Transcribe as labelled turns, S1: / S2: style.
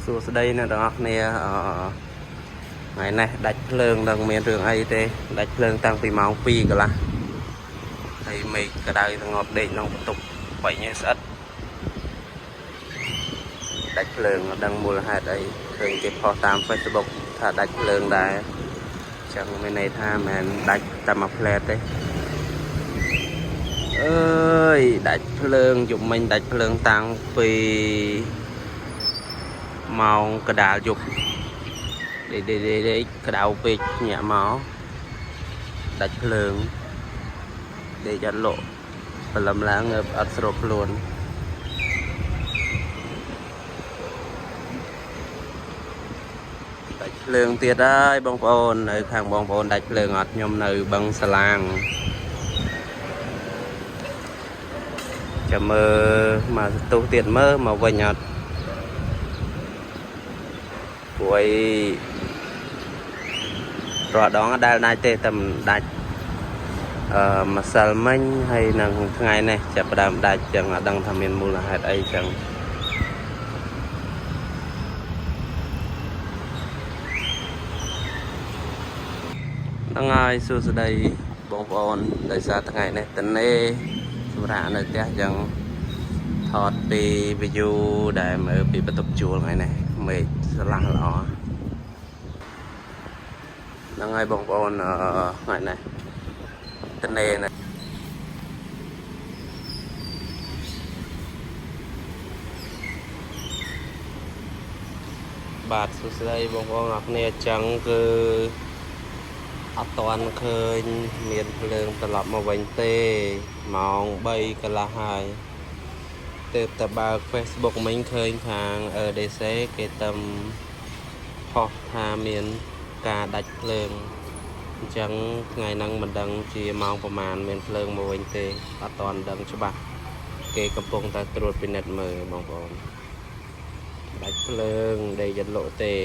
S1: សួស្តីអ្នកទាំងអស់គ្នាអឺថ្ងៃនេះដាច់ភ្លើងនឹងមានរឿងអីទេដាច់ភ្លើងតាំងពីម៉ោង2កន្លះហើយមេឃក្តៅស្ងប់ដេកក្នុងបន្ទប់បាញ់ឲ្យស្អិតដាច់ភ្លើងអត់ដឹងមូលហេតុអីឃើញគេផុសតាម Facebook ថាដាច់ភ្លើងដែរអញ្ចឹងមានន័យថាមិនមែនដាច់តែមួយផ្លែទេអើយដាច់ភ្លើងយប់មិញដាច់ភ្លើងតាំងពី ម៉ោងកដាលយប់ដេកដេកដេកដេកក្តៅពេកញាក់មកដាច់ភ្លើងដេកអត់លក់ព្រលឹមឡើងងើបអត់ស្របខ្លួនដាច់ភ្លើងទៀតហើយបងប្អូននៅខាងបងប្អូនដាច់ភ្លើងអត់ខ្ញុំនៅបឹងសាឡាងចាំមើលមកសន្ទុះទៀតមើលមកវិញអត់ព្រោះអី រាល់ដងអត់ដែលដាច់ទេតែមិនដាច់អឺម្សិលមិញហើយនឹងថ្ងៃនេះចាប់ផ្ដើមដាច់ចឹងអត់ដឹងថាមានមូលហេតុអីចឹងហ្នឹងហើយសួស្តីបងប្អូនដោយសារថ្ងៃនេះតនេសម្រាប់នៅផ្ទះចឹងថតពី view ដែលមើលពីបន្ទប់ជួលថ្ងៃនេះមេឃស្រឡះល្អហ្នឹងហើយបងប្អូនអឺថ្ងៃនេះតនេណា បាទសួស្តីបងប្អូនអរគ្នាអញ្ចឹងគឺអត់ទាន់ឃើញមានភ្លើងត្រឡប់មកវិញទេម៉ោង3កន្លះហើយទើបតែបើក Facebook មិញឃើញខាង EDC គេតំផុសថាមានការដាច់ភ្លើងអញ្ចឹងថ្ងៃហ្នឹងមិនដឹងជាម៉ោងប្រហែលមានភ្លើងមកវិញទេអត់ទាន់ដឹងច្បាស់គេកំពុងតែត្រួតពិនិត្យមើលបងប្អូនដាច់ភ្លើងដេកយត់លក់ទេ។